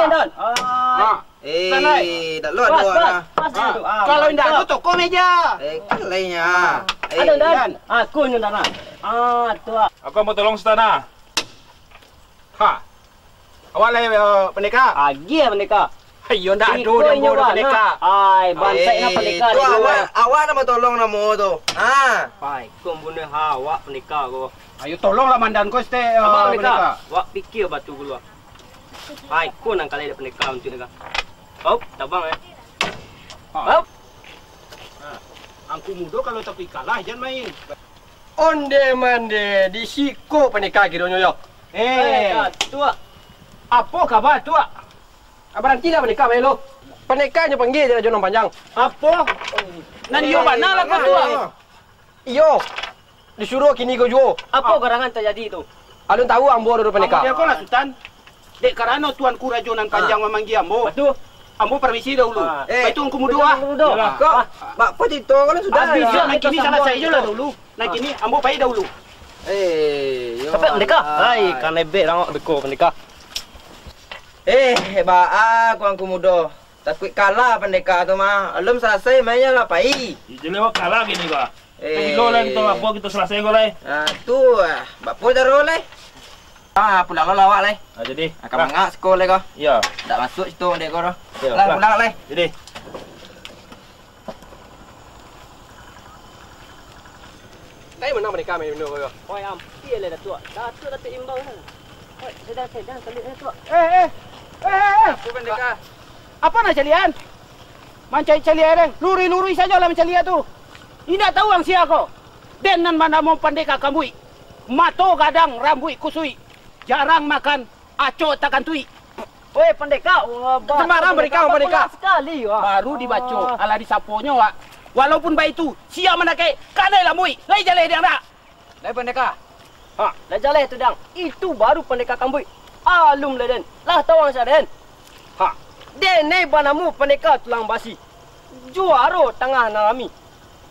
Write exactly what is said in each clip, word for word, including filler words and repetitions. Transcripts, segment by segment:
Don. Ah. Eh, dak lo ado. Pas, pas, pas tu. Ah, kalau indak ado, toko meja. Eh, kalainya. Eh, Don. Aku nyo tanah. Ah, tu. Aku mau tolong satana. Ha. Awak lai, eh, pandeka? Agiah pandeka. Iyo, ndak ado. Iko inyo pandeka. Ai, bantai lah pandeka. Awak, awak nak batolong namo tu. Ha. Ai, ko bunuah awak pandeka ko. Ayo tolonglah mandan ko stek, eh, pandeka. Awak pikia batu gulua. Ai, ko nan kalai dek pandeka untuak deka. Hop, tabang eh. Hop. Angku mudo kalau tapi kalah jan main. Onde mande, di siko pandeka kironyo yo. Eh, Tuak. Apo kaba, Tuak? Ah, barantilah pandeka main lo. Pandeka nyo panggia jo Rajo Nan Panjang. Apo? Nan iyo bana lah ko, Tuak. Iyo. Disuruah kini ko juo. Apo garangan tajadi tu? Alun tahu ambo doh, pandeka. Ambo diakolah, Sutan. Dek karano Tuanku Rajo Nan Panjang mamanggia ambo. Batua. Ambo parmisi dahulu. Eh, baitu Angku Mudo, ah. Kok, bak po cito ko lah sudah. Abih, nan kini salasai jo lah dulu. Nan kini ambo pai dahulu. Eh, yo. Sampai pandeka. Hai, kanai bek rangok beko pandeka. Eh, baa ko Angku Mudo. Takuik kalah pandeka tu mah. Alun salasai mainnyo lah, pai. Iyo, jelas kalah kini ko. Eh. Tapi lo lah kito, apo kito salasai ko lai. Ah, tu, ah, bapo caro lai? Ah, pulang lo lah awak lai. Ah, jadi. Ah, ka mangak siko lai ko. Iyo. Ndak masuak situ dek ko doh. Iyo, lah, pulang lai. Jadi. Tadi menang pandeka main minum ko. Oi, ampia lah Datuak. Datuak tapi imbau lah. Oi, sedang-sedang kali Datuak. Eh, eh. Eh, eh, eh. Apo pandeka? Apo nak caliak-an? Mancaliak-caliak den. Lurui-lurui sajolah mancaliak tu. Indak tahu ang sia ko. Den nan banamo Pandeka Kambuik. Mato gadang, rambuik kusuik. Jarang makan, acok takantuik. Weh, Pandeka, wah, ba-, Sembarang Pandeka, Pandeka, Pandeka. Pulang sakali, wah. Baru dibaco, alah disaponyo, wak. Walaupun baitu, sia mandakek, kanai lambuik. Lai jaleh dek ang dak? Lai, Pandeka. Ha, lai jaleh tu, Dang. Itu baru Pandeka Kambuik. Alun lai den. Lah tahu ang sia den. Ha, den ne banamo Pandeka Tulang Basi. Juaro tangah nan rami.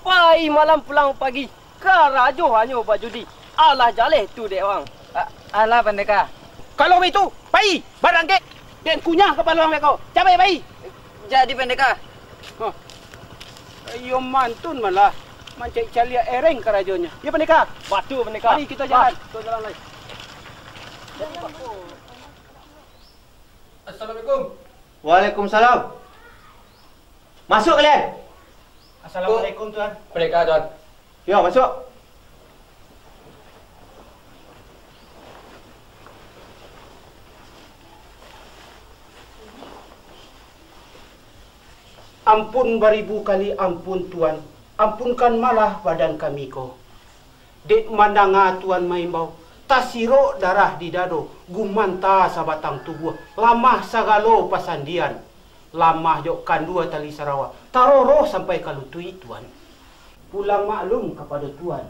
Pai malam pulang pagi. Karajo hanyo bajudi. Alah jaleh tu dek wang. A-, alah, Pandeka. Kalau baitu, pai, barangkek. Den kunyah kapalo ang beko. Cabai, pai. Jadi, Pandeka. Hah. Iyo mantun malah. Mancaliak-caliak ereng karajonyo. Iyo, Pandeka. Batua, Pandeka. Mari kito jalan. Kito jalan lai. Assalamualaikum. Waalaikumsalam. Masuak kalian. Assalamualaikum, Tuan. Pandeka, Tuan. Yo, masuak. Ampun baribu kali ampun, Tuan. Ampunkan malah badan kami ko. Dek mandanga Tuan maimbau, tasirok darah di dado, gumanta sabatang tubuah, lamah sagalo pasandian. Lamah jo kandua tali sarawa, taroroh sampai ka lutuik, Tuan. Pulang maklum kapado Tuan.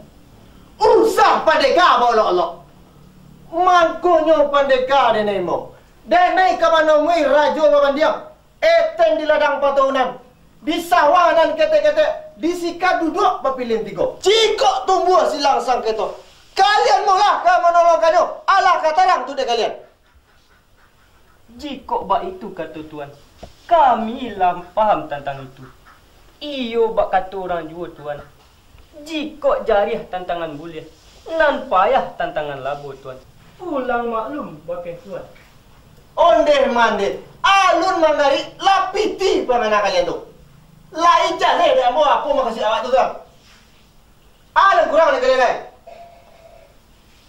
Usah Pandeka baolok-olok. Mangkonyo Pandeka denai imbau. Denai ka manomui Rajo Babandiang. Eten di ladang paturunan. Di sawah nan ketek-ketek. Di sika duduak bapilian tigo. Jikok tumbuah silang sangketo, kalian molah ka manolongkannyo. Alah ka tarang tu dek kalian. Jikok baitu kato Tuan, kami lah paham tantang itu. Iyo bak kato urang juo, Tuan. Jikok jariah tantangan buliah, nan payah tantangan labo, Tuan. Pulang maklum bakeh Tuan. Ondeh mandeh, alun manggarik, lah pitih pangana kalian tu. Lai jaleh dek ambo apo makasuik awak tu, Tuan. Alun kurang dek kalian, ai.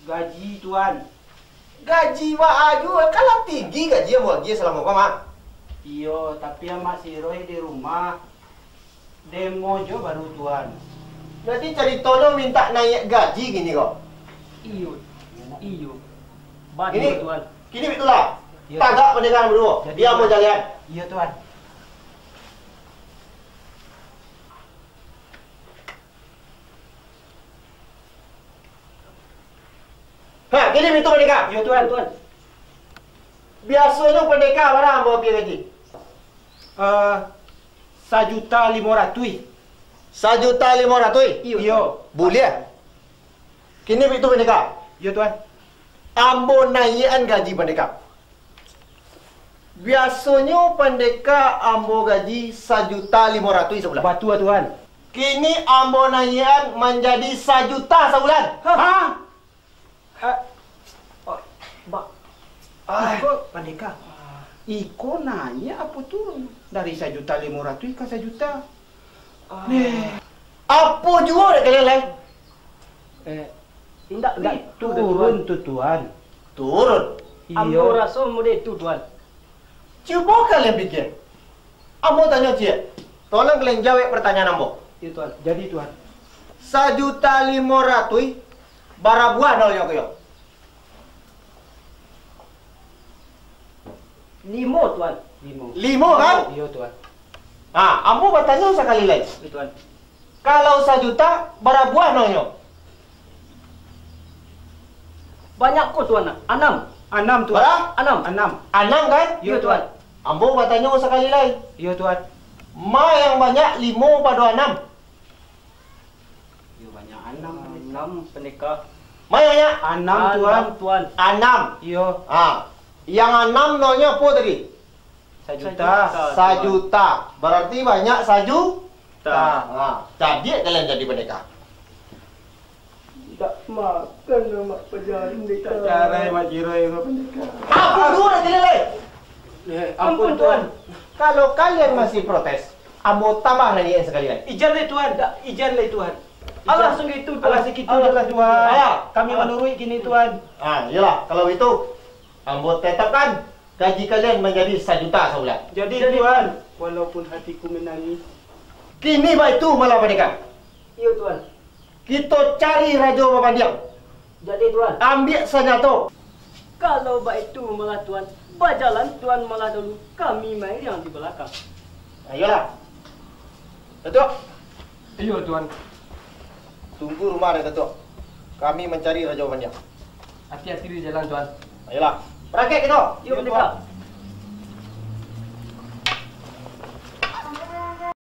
Gaji, Tuan. Gaji baa juo, kan lah tinggi gaji ambo agiah salamo ko mah. Iyo, tapi Amak Siroi di rumah demo jo baru, Tuan. Jadi caritonyo mintak naiak gaji kini ko? Iyo, iyo. Batua, Tuan. Kini baitulah. Iyo, Tuan. Tagak pandeka baduo. Jadi, Tuan. Bia ambo jalehan. Iyo, Tuan. Ha, kini batua pandeka. Iyo, Tuan. Tuan. Biasonyo pandeka bara ambo agiah gaji? Eh, sajuta limo ratuih. Sajuta limo ratuih? Iyo. Iyo. Buliah. Kini batua pandeka. Iyo, Tuan. Ambo naiakan gaji pandeka. Biasonyo pandeka ambo gaji sajuta limo ratuih sabulan. Batua, Tuan. Kini ambo naiakan manjadi sajuta sabulan. Hah? Eh, oh, ba-, Ah. Iko, Pandeka. Iko naiak apo turun? Dari sajuta limo ratuih ka sajuta. Ah. Neh. Apo juo dek kalian lai? Eh, indak, indak gitu, turun Tuan. Tu, Tuan. Turun? Iyo. Ambo raso model tu, Tuan. Cubo kalian pikia. Ambo tanyo ciek. Tolong kalian jawek pertanyaan ambo. Iyo, Tuan. Jadi, Tuan. Sajuta limo ratuih, bara buah nolnyo ko yo? Limo, Tuan. Limo. Limo, kan? Iyo, Tuan. Ha, ambo batanyo sakali lai. Iyo, Tuan. Kalau sajuta, bara buah nolnyo? Banyak ko, Tuan. Anam. Anam, Tuan. Bara? Anam. Anam. Anam, kan? Iyo, Tuan. Ambo batanyo sakali lai. Iyo, Tuan. Ma yang banyak, limo pado anam? Iyo, banyak anam. Anam, Pandeka. Ma yang banyak? Anam, Tuan. Anam, Tuan. Anam. Iyo. Ha. Yang anam nolnyo apo tadi? Sajuta. Sajuta, Tuan. Sajuta. Berarti banyak sajuta. Ta. Ha. Cadiak kalian jadi Pandeka. Indak makan, Mak, pajarin dek. Indak carai, Mak Jiroi, Mak Pandeka. Apo dulu nak jadi lai? Eh, ampun, ampun, Tuan. Tuan. Kalau kalian masih protes, ambo tambah naiak sakali lai. Ijan lai, Tuan. Indak, ijan lai, Tuan. Alah, ijan. Sungguh itu, Tuan. Alah, sakitu je lah, Tuan. Alah. Kami manuruik kini, Tuan. Ah, iyolah, kalau itu, ambo tetapkan gaji kalian manjadi sajuta sabulan. Jadi, jadi, Tuan. Walaupun hatiku menangis. Kini baitu malah, Pandeka. Iyo, Tuan. Kito cari rajo bapandiang. Jadi, Tuan. Ambiak sanjato. Kalau baitu malah, Tuan, bajalan Tuan malah dulu, kami mairiang di balakang. Ayolah. Datuak. Iyo, Tuan. Tunggu rumah dek Datuak. Kami mancari rajo bapandiang. Ati-ati di jalan, Tuan. Ayolah. Barangkek kito. Iyo, Tuan.